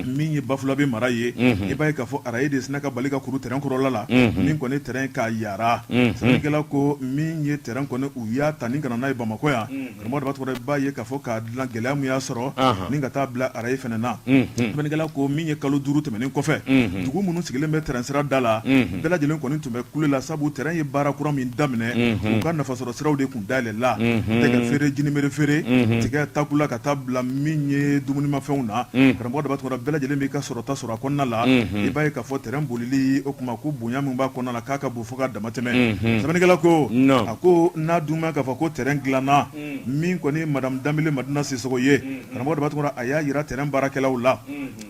min ye Bafulabe mara ye i b'a ye k'a fɔ araye de sinna ka bali ka kuru terrain kɔrɔla la min kɔni terrain k'a yara sɛbɛnnikɛla ko min ye terrain kɔni u y'a ta ni ka na n'a ye Bamakɔ yan karamɔgɔ Daba Tunkara i b'a ye k'a fɔ k'a dilan gɛlɛya min y'a sɔrɔ ni ka taa bila araye fana na sɛbɛnnikɛla ko min ye kalo 5 tɛmɛnen kɔfɛ dugu minnu sigilen bɛ terrain sira da la bɛɛ lajɛlen kɔni tun bɛ kule la sabu terrain ye baara kura min daminɛ u ka nafasɔrɔ siraw de tun dayɛlɛla dɛgɛ feere jinimere feere tigɛ takula ka taa bila min ye dumunimafɛnw na karamɔgɔ Daba Tunkara bɛɛ lajɛlen b'i ka sɔrɔta sɔrɔ a kɔnɔna la i b'a ye k'a fɔ terrain bolili o tuma ko bonya min b'a kɔnɔna la k'a ka bon fo ka dama tɛmɛ sɛbɛnnikɛla ko a ko n'a dun ma k'a fɔ ko terrain dilanna min kɔni madame Danbele Madina Sisɔkɔ ye karamɔgɔ Daba Tunkara a y'a jira terrain baarakɛlaw la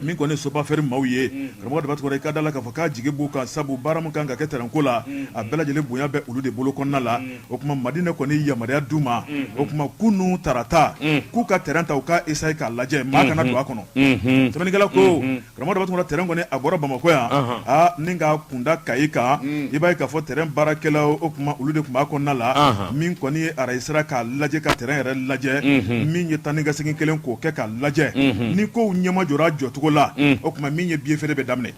min kɔni Sopafer maaw ye karamɔgɔ Daba Tunkara i ka da la k'a fɔ k'a jigi b'u kan sabu baara min kan ka kɛ terrain ko la a bɛɛ lajɛlen bonya bɛ olu de bolo kɔnɔna la o tuma Madinɛ kɔni yamaruya d'u ma o tuma kunun tarata k'u ka terrain ta u k'a essayer k'a lajɛ maa kana don a kɔnɔ sɛbɛnnikɛla ko karamɔgɔ Daba Tunkara terrain kɔni a bɔra Bamakɔ yan aa ni k'a kunda Kayi kan i b'a ye k'a fɔ terrain baarakɛlaw o tuma olu de tun b'a kɔnɔna la min kɔni ye araye sira k'a lajɛ ka terrain yɛrɛ lajɛ, min ye taa ni ka segin kelen k'o kɛ k'a lajɛ, ni kow ɲɛmajɔra jɔcogo la, o tuma min ye billet feere bɛ daminɛ.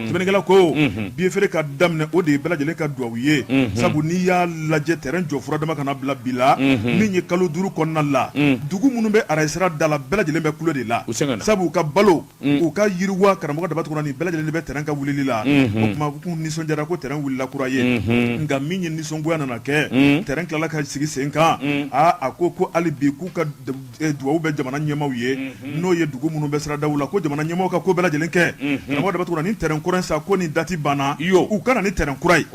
Sɛbɛnnikɛla ko billet feere ka daminɛ, o de ye bɛɛ lajɛlen ka dugawu ye, sabu n'i y'a lajɛ terrain jɔ fura dama kana bila bi la, min ye kalo 5 kɔnɔna la, dugu minnu bɛ arayi sira da la, bɛɛ lajɛlen bɛ kule de la, sabu u ka balo, u ka yiriwa, karamɔgɔ Daba Tunkara, nin bɛɛ lajɛlen de bɛ terrain ka wulili la. O tuma u nisɔndiyara ko terrain wulila kura ye, nka min ye nisɔngoya nana kɛ, terrain tilala ka sigi sen kan. Aa, a ko hali bi k'u ka dugawu bɛ jamana ɲɛmaaw ye, n'o ye dugu minnu bɛ siradaw la, ko jamana ɲɛmaaw ka ko bɛɛ lajɛlen kɛ. Karamɔgɔ Daba Tunkara, ni terrain kura in sa ko ni date banna, u ka na ni terrain kura ye.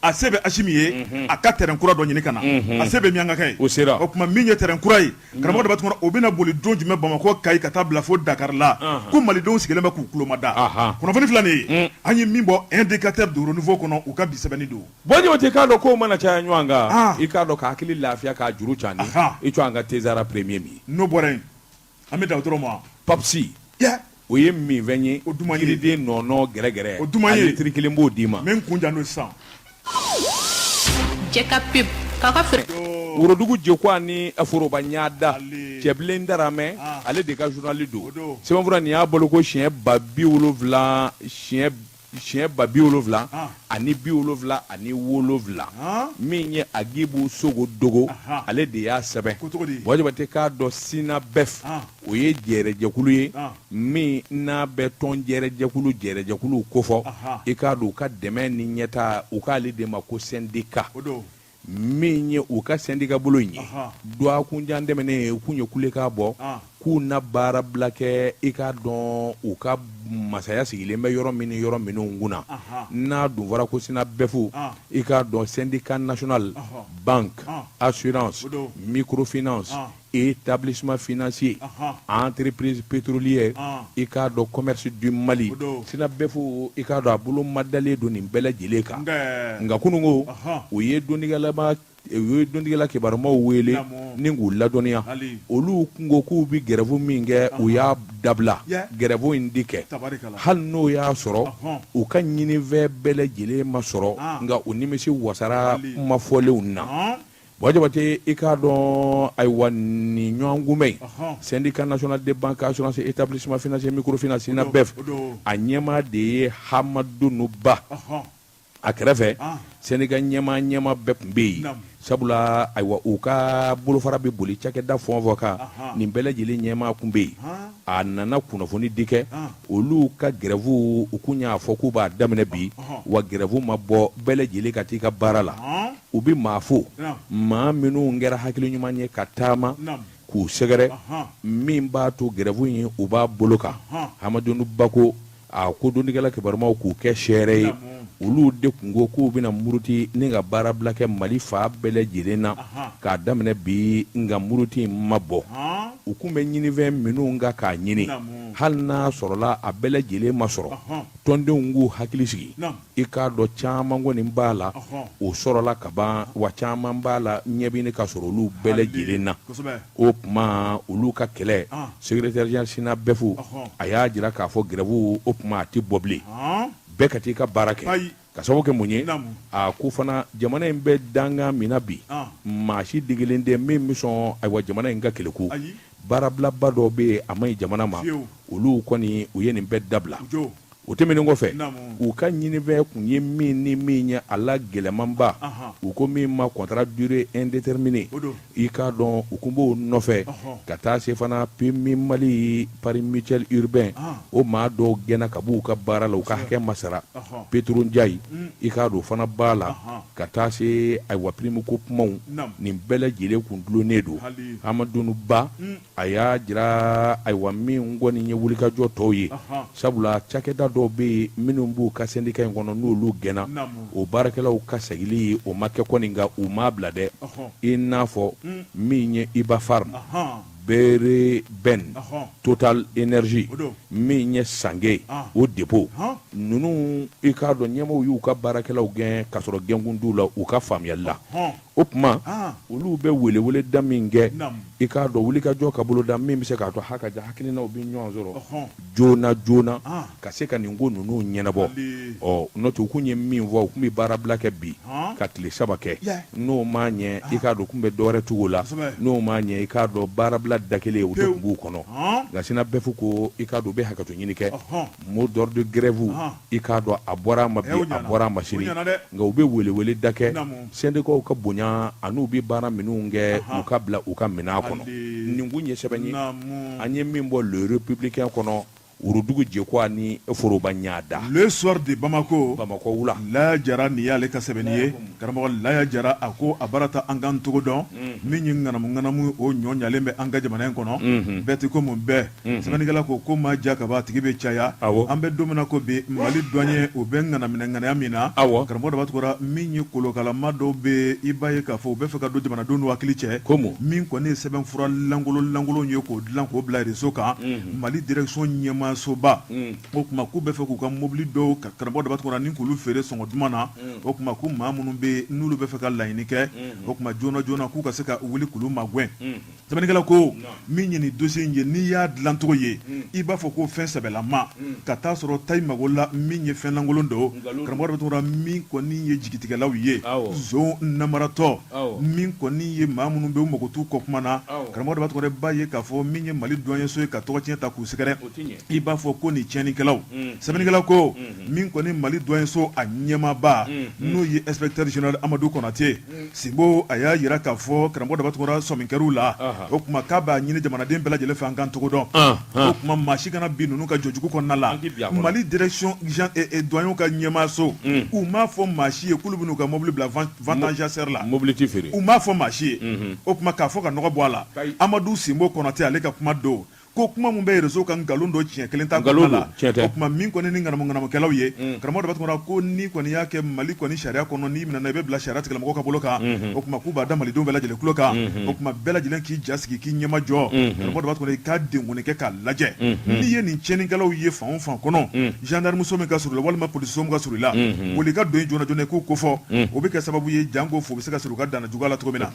A se bɛ Asimi ye, a ka terrain kura dɔ ɲini ka na. A se bɛ miyankakɛ ye. O tuma min ye terrain kura ye, karamɔgɔ Daba Tunkara, o bɛna boli don jumɛn Bamakɔ, Kayi, ka taa bila fo Dakar la, ko malidenw sigilen bɛ k'u tulomada. Kunnafoni filɛ nin ye, an ye min bɔ Indicateur du Renouveau kɔnɔ, u ka bi sɛbɛnni don. Buwa Jabate, k'a dɔn kow mana caya ɲɔgɔn kan, i k'a dɔn ka hakili lafiya k'a juru cani, i to an ka Tezara premier min. N'o bɔra yen, an bɛ dan o dɔrɔn ma. Papsi, o ye minfɛn ye, o duman ye, yiriden nɔnɔ gɛrɛgɛrɛ, o duman ye, a litiri kelen b'o d'i ma. N bɛ n kun jan n'o ye sisan. Jɛka pub k'a ka feere. Worodugu Jekwa ni foroba ɲada, Cɛbilen Daramɛ, ale de ka journal don. Sɛbɛnfura nin y'a boloko siɲɛ 70,000, siɲɛ 77,077, min ye Agibu Sogo Dogo, ale de y'a sɛbɛn. Buwa Jabate, k'a dɔn SYNABEF, o ye jɛrɛjɛkulu ye min n'a bɛ tɔn jɛrɛjɛkulu jɛrɛjɛkuluw kofɔ. I k'a dɔn u ka dɛmɛ ni ɲɛtaa, u k'ale de ma ko syndicat. Min ye u ka syndicat bolo in ye, dɔgɔkunjan tɛmɛnen u kun ye kulekan bɔ k'u na baarabila kɛ. I k'a dɔn u ka masaya sigilen bɛ yɔrɔ min ni yɔrɔ minnu kunna, n'a dun fɔra ko SYNABEF, i k'a dɔn syndicat national, banque, assurance, microfinance, établissement financier, entreprise pétrolière, i k'a dɔn commerce du Mali, SYNABEF, i k'a dɔn a bolo madalen don nin bɛɛ lajɛlen kan. Nka kununko u ye dɔnnikɛla kibarumaw wele ni k'u ladɔnniya, olu kun ko k'u bɛ grève min kɛ, u y'a dabila, grève in tɛ kɛ, hali n'o y'a sɔrɔ u ka ɲinifɛn bɛɛ lajɛlen ma sɔrɔ, nka u nimisi wasara kuma fɔlenw na. Buwa Jabate, i k'a dɔn ayiwa nin ɲɔgɔn kunbɛn in, syndicat national de banque, assurance, établissement financier, microfinance, SYNABEF, a ɲɛmaa de ye Hamadunu Ba. A kɛrɛfɛ, syndicat ɲɛmaa bɛɛ tun bɛ yen, sabula ayiwa u ka bolofara bɛ boli cakɛda fɛn o fɛn kan, nin bɛɛ lajɛlen ɲɛmaa tun bɛ yen. A nana kunnafoni di kɛ olu ka grève, u kun y'a fɔ k'u b'a daminɛ bi, wa grève ma bɔ, bɛɛ lajɛlen ka t'i ka baara la. U bɛ maa fo, maa minnu kɛra hakili ɲuman ye ka taama k'u sɛgɛrɛ, min b'a to grève in u b'a bolo kan. Hamadunu Ba ko a ko dɔnnikɛla kibarumaw k'u kɛ seere ye, olu de kun ko k'u bɛna muruti ni ka baarabila kɛ Mali fan bɛɛ lajɛlen na k'a daminɛ bi, nka muruti in ma bɔ. U kun bɛ ɲinifɛn minnu kan k'a ɲini, hali n'a sɔrɔla a bɛɛ lajɛlen ma sɔrɔ, tɔndenw k'u hakili sigi. I k'a dɔn caman kɔni b'a la, o sɔrɔla ka ban, wa caman b'a la ɲɛ bɛ ka sɔrɔ olu bɛɛ lajɛlen na. O tuma olu ka kɛlɛ, secrétaire général SYNABEF, a y'a jira k'a fɔ grève o tuma a tɛ bɔ bilen, bɛɛ ka taa i ka baara kɛ. Ka sababu kɛ mun ye? A ko fana jamana in bɛ dankan min na bi, maa si degelen tɛ min bɛ sɔn ayiwa jamana in ka keleku. Baarabilaba dɔw bɛ yen, a man ɲi jamana ma. Olu kɔni u ye nin bɛɛ dabila. O tɛmɛnen kɔfɛ, u ka ɲinifɛn kun ye min ni min ye a la gɛlɛmanba, u ko min ma contrat durée indéterminée, i k'a dɔn u kun b'o nɔfɛ, ka taa se fana PMU Mali, pari mutuel urbain, o maa dɔw gɛnna ka b'u ka baara la, u ka hakɛ ma sara. Petro Njayi, i k'a dɔn o fana b'a la, ka taa se ayiwa prime ko kumaw, nin bɛɛ lajɛlen kun dulonnen don. Hamadunu Ba a y'a jira ayiwa min kɔni ye wulikajɔ tɔw ye, sabula cakɛda dɔw bɛ yen minnu b'u ka syndicat in kɔnɔ, n'olu gɛnna, o baarakɛlaw ka seginli o ma kɛ kɔni, nka u m'a bila dɛ. I n'a fɔ min ye Iba Farm, Beren Total Energy min ye Sange o dépôt ninnu i k'a dɔn ɲɛmaaw y'u ka baarakɛlaw gɛn ka sɔrɔ gɛnkun t'u la u ka faamuyali la. O tuma olu bɛ weleweleda min kɛ i k'a dɔn wulikajɔ ka boloda min bɛ se k'a to hakaja hakilinaw bɛ ɲɔgɔn sɔrɔ joona joona ka se ka nin ko ninnu ɲɛnabɔ. Ɔ n'o tɛ u kun ye min fɔ, u tun bɛ baarabila kɛ bi ka tile saba kɛ, n'o ma ɲɛ i k'a dɔn u tun bɛ dɔwɛrɛ tugu o la, n'o ma ɲɛ i k'a dɔn baarabila da kelen o de tun b'u kɔnɔ. Nka SYNABEF ko i k'a dɔn u bɛ hakɛto ɲini kɛ, mot d'ordre de grève i k'a dɔn a bɔra a ma bi a bɔra a ma sini, nka u bɛ weleweleda kɛ sɛndikaw ka bonya an'u bɛ baara minnu kɛ u ka bila u ka minɛn kɔnɔ. Nin kun ye sɛbɛn ye an ye min bɔ Le Républicain kɔnɔ Worodugu Jekuwa ni foroba ɲada. Le Soir de Bamako, Bamakɔ wula. Laya Jara nin y'ale ka sɛbɛnni ye, karamɔgɔ Laya Jara a ko a baara ta an k'an togo dɔn, min ye ŋanamu ŋanamu o ɲɔ ɲalen bɛ an ka jamana in kɔnɔ, bɛɛ tɛ ko mun bɛɛ, sɛbɛnnikɛla ko ko maa ja kaban a tigi bɛ caya, awɔ, an bɛ don min na ko bi Mali douanier u bɛ ŋanaminɛ ŋanaya min na, awɔ, karamɔgɔ Daba Tunkara min ye kolokalama dɔw bɛ i b'a ye k'a fɔ u bɛ fɛ ka don jamanadenw hakili cɛ, ko mun, min kɔni ye sɛbɛnfura lankolon lankolon ye k'o dilan k'o bila réseau kan, Mali direction ɲɛmaasoba o tuma k'u bɛ fɛ k'u ka mobili dɔw ka karamɔgɔ Daba Tunkara ni k'olu feere sɔngɔ duman na, o tuma ko maa minnu bɛ yen n'olu bɛ fɛ ka laɲini kɛ, o tuma joona joona k'u ka se ka wuli k'olu magɛn. Sɛbɛnnikɛla ko min ye nin dossier in ye n'i y'a dilancogo ye i b'a fɔ ko fɛn sɛbɛlama ka taa sɔrɔ ta i mago la min ye fɛn lankolon don, karamɔgɔ Daba Tunkara min kɔni ye jigitigɛlaw ye zon namaratɔ min kɔni ye maa minnu bɛ u mago t'u kɔ kuma na, karamɔgɔ Daba Tunkara b'a ye k'a fɔ min ye Mali douanier so ye ka tɔgɔ tiɲɛ ta k'u sɛgɛrɛ, i b'a fɔ ko nin tiɲɛnikɛlaw. Sɛbɛnnikɛla ko min kɔni Mali douanier so a ɲɛmaaba n'o ye inspecteur général Amadu Konate Sinbo, a y'a jira k'a fɔ karamɔgɔ Daba Tunkara sɔmi kɛr'u la, o tuma k'a b'a ɲini jamanaden bɛɛ lajɛlen fɛ an k'an togo dɔn, o tuma maa si kana bin ninnu ka jɔjugu kɔnɔna la. Mali direction douanier ka ɲɛmaaso, u m'a fɔ maa si ye k'olu bɛn'u ka mobili bila vente en jachère la, mobili tɛ feere, u m'a fɔ maa si ye, o tuma k'a fɔ ka nɔgɔ bɔ a la, Amadu Sinbo Konate ale ka kuma don ko kuma min bɛ réseau kan nkalon don tiɲɛ kelen t'a kɔnɔna la, o tuma min kɔni ni ŋanamu ŋanamukɛlaw ye, karamɔgɔ Daba Tunkara ko n'i kɔni y'a kɛ Mali kɔni sariya kɔnɔ n'i minɛna i bɛ bila sariya tigilamɔgɔw ka bolo kan, o tuma k'u b'a da malidenw bɛɛ lajɛlen tulo kan, o tuma bɛɛ lajɛlen k'i ja sigi k'i ɲɛmajɔ, karamɔgɔ Daba Tunkara i ka denkɔni kɛ k'a lajɛ, n'i ye nin tiɲɛnikɛlaw ye fan o fan kɔnɔ, gendarme so min ka surun i la walima polisi so min ka surun i la, boli ka don yen joona joona i k'u kofɔ, o bɛ kɛ sababu ye janko fu bɛ se ka siri u ka danna juguya la cogo min na.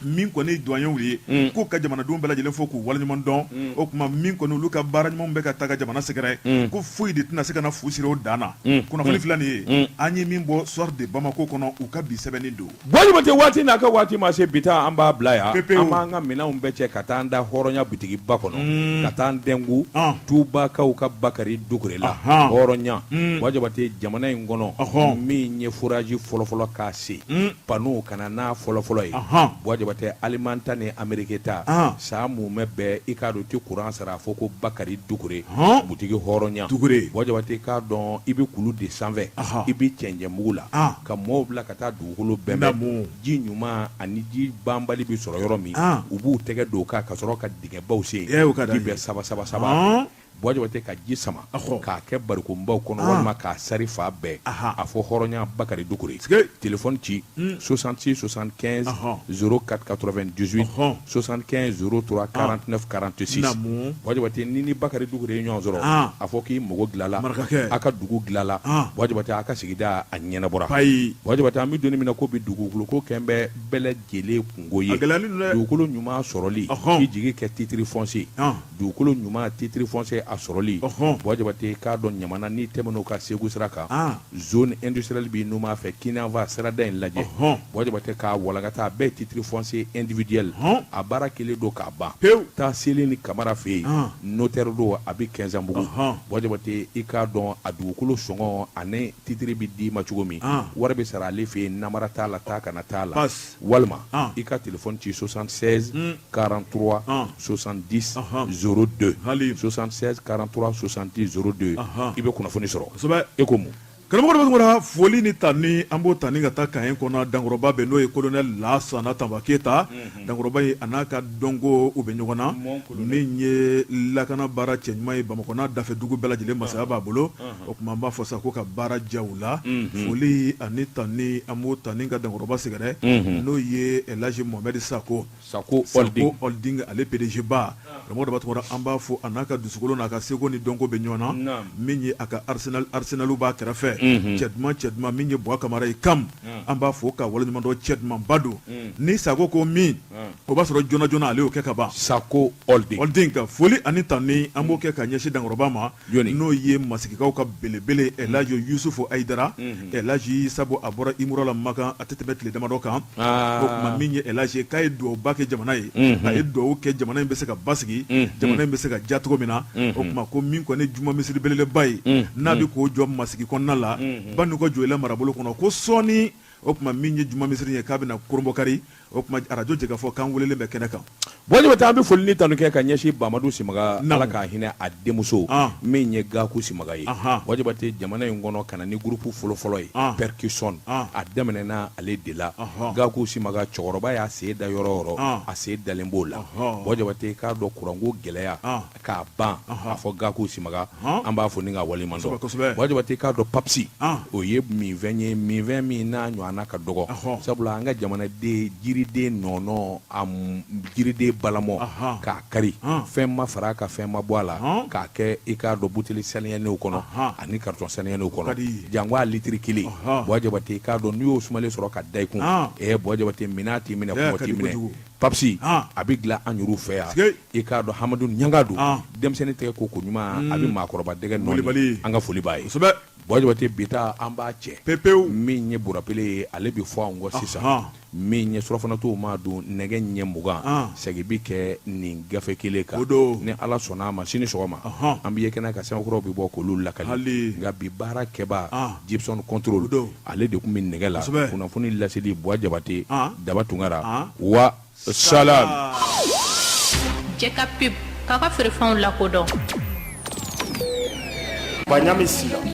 Min kɔni douanierw ye k'u ka jamanadenw bɛɛ lajɛlen fo k'u waleɲuman dɔn, o tuma min kɔni olu ka baara ɲuman bɛ ka taa ka jamana sɛgɛrɛ, ko foyi de tɛna se ka na fu siri o dan na. Kunnafoni filɛ nin ye an ye min bɔ Soir de Bamako kɔnɔ, u ka bi sɛbɛnni don. Buwa Jabate, waati n'a ka waati ma se, bi ta an b'a bila yan, an b'an ka minɛnw bɛɛ cɛ ka taa an da hɔrɔnya butigiba kɔnɔ, ka taa an dɛnku Tubakaw ka Bakari Dukure la hɔrɔnya. Buwa Jabate, jamana in kɔnɔ, min ye forage fɔlɔfɔlɔ k'a sen panneau ka na n'a fɔlɔfɔlɔ ye, Buwa Jabate, Allemagne ta ni Amérique ta, san mumɛ bɛɛ i k'a dɔn i tɛ kuran sara fo ko Bakari Dukure butigi hɔrɔnya. Buwa Jabate, i k'a dɔn i bɛ kulu de sanfɛ, i bɛ cɛncɛnmugu la ka mɔɔw bila ka taa dugukolo bɛnbɛn, ji ɲuman ani ji banbali bɛ sɔrɔ yɔrɔ min, u b'u tɛgɛ don o kan ka sɔrɔ ka dingɛbaw sen, ji bɛ saba saba saba. Buwa Jabate ka ji sama k'a kɛ barikobaw kɔnɔ walima k'a sari fan bɛɛ, a fɔ hɔrɔnya Bakari Dukure, téléphone ci 66 75 04 98 75 03 49 46. Buwa Jabate, n'i ni Bakari Dukure ye ɲɔgɔn sɔrɔ, a fɔ k'i mago dilala, a ka dugu dilala, Buwa Jabate, a ka sigida a ɲɛnabɔra. Buwa Jabate, an bɛ don min na ko bi, dugukolo ko kɛlen bɛ bɛɛ lajɛlen kunko ye. Dugukolo ɲuman sɔrɔli, k'i jigi kɛ titre foncier. Dugukolo ɲuman titre foncier a sɔrɔli, Buwa Jabate k'a dɔn Ɲamana n'i tɛmɛn'o kan Segu sira kan, zone industrielle b'i numan fɛ kininyanfan sirada in lajɛ, Buwa Jabate k'a walankata a bɛɛ ye titre foncier individuel a baara kɛlen don k'a ban pewu. Taa Seli ni Kamara fɛ yen, notaire don a bɛ Kɛnzanbugu, Buwa Jabate i k'a dɔn a dugukolo sɔngɔ ani titre bɛ d'i ma cogo min, wari bɛ sara ale fɛ yen, namara t'a la, taa ka na t'a la. Walima i ka téléphone ci 76 43 70 02, 76 43 70 02, i bɛ kunnafoni sɔrɔ. E ko mun? Karamɔgɔ Daba Tunkara, foli ni tanuni an b'o ta ni ka taa Kaye kɔnɔ dankɔrɔba bɛ n'o ye colonel Lasana Tanba Keyita, dankɔrɔba in a n'a ka dɔnko u bɛ ɲɔgɔn na, min ye lakana baara cɛɲuman ye Bamakɔ n'a dafɛ dugu bɛɛ lajɛlen masaya b'a bolo, o tuma an b'a fɔ sa ko ka baara diya u la, foli ani tanuni an b'o ta ni ka dankɔrɔba sɛgɛrɛ, n'o ye Elhaji Mohamɛdi Sako Sako Holding ale PDG ba karamɔgɔ Daba Tunkara an b'a fo a n'a ka dusukolo n'a ka seko ni dɔnko bɛ ɲɔgɔn na min ye a ka arsenal b'a kɛrɛfɛ cɛ duman cɛ duman min ye Buwa Kamara ye kam an b'a fo ka waleɲuman dɔn cɛ dumanba don ni Sako ko min o b'a sɔrɔ joona joona ale y'o kɛ ka ban Sako Holding ka foli ani tanuni an b'o kɛ ka ɲɛsin dankɔrɔba ma N'o ye masigikaw ka belebele Elhaji Yusufu Hayidara Elhaji sabu a bɔra umura la Makan a tɛ tɛmɛ tile damadɔ kan o tuma min ye Elhaji k'a ye dugawuba kɛ jamana ye a ye dugawu kɛ jamana in bɛ se ka basigi jamana in bɛ se ka diya cogo min na o tuma ko min kɔni juma misiri belebeleba ye n'a bɛ k'o jɔ masigi kɔnɔna la Banikɔ Joyila marabolo kɔnɔ ko sɔɔni o tuma min ye juma misiri ye k'a bɛna kurunbonkari o tuma arajo Jɛkafɔ k'an welelen bɛ kɛnɛ kan. Buwa Jabate an bɛ foli ni tanu kɛ ka ɲɛsin Bamadu Simaga Ala ka hinɛ a denmuso min ye Gaku Simaga ye. Buwa Jabate jamana in kɔnɔ ka na ni groupe fɔlɔfɔlɔ ye percussion a daminɛna ale de la. Gaku Simaga cɛkɔrɔba y'a sen da yɔrɔ o yɔrɔ a sen dalen b'o la. Buwa Jabate k'a dɔn kuranko gɛlɛya k'a ban a fɔ Gaku Simaga an b'a fo ni k'a waleɲuman dɔn Buwa Jabate k'a dɔn Papsi o ye minfɛn ye minfɛn min n'a ɲɔgɔnna ka dɔgɔ sabula an ka jamanaden jiriden nɔnɔ a jiriden balamɔ k'a kari fɛn ma fara a kan fɛn ma bɔ a la k'a kɛ i k'a dɔn buteli saniyalenw kɔnɔ ani karitɔn saniyalenw kɔnɔ janko a litiri kelen Buwa Jabate k'a dɔn n'i y'o sumalen sɔrɔ ka da i kun ɛ Buwa Jabate minnɔgɔ t'i minɛ kɔngɔ t'i minɛ Papsi a bɛ dilan an yɛrɛw fɛ yan i k'a dɔn Hamadu Ɲanga don denmisɛnnin tɛgɛ ko ko ɲuman a bɛ maakɔrɔba dɛgɛ nɔɔni an ka foli b'a ye Buwa Jabate bi ta an b'a cɛ pepewu min ye burapele ye ale bɛ fɔ anw kɔ sisan min ye surɔfanatuw maa dun nɛgɛ ɲɛ 20 segin bɛ kɛ nin gafe kelen kan ni Ala sɔnna a ma sini sɔgɔma an bɛ ye kɛnɛ kan sɛbɛn kuraw bɛ bɔ k'olu lakali nka bi baara kɛbaa Gibson Control ale de tun bɛ nɛgɛ la kunnafoni laseli Buwa Jabate Daba Tunkara wa salam. Jɛka pub k'a ka feerefɛnw lakodɔn. Baɲami Sila.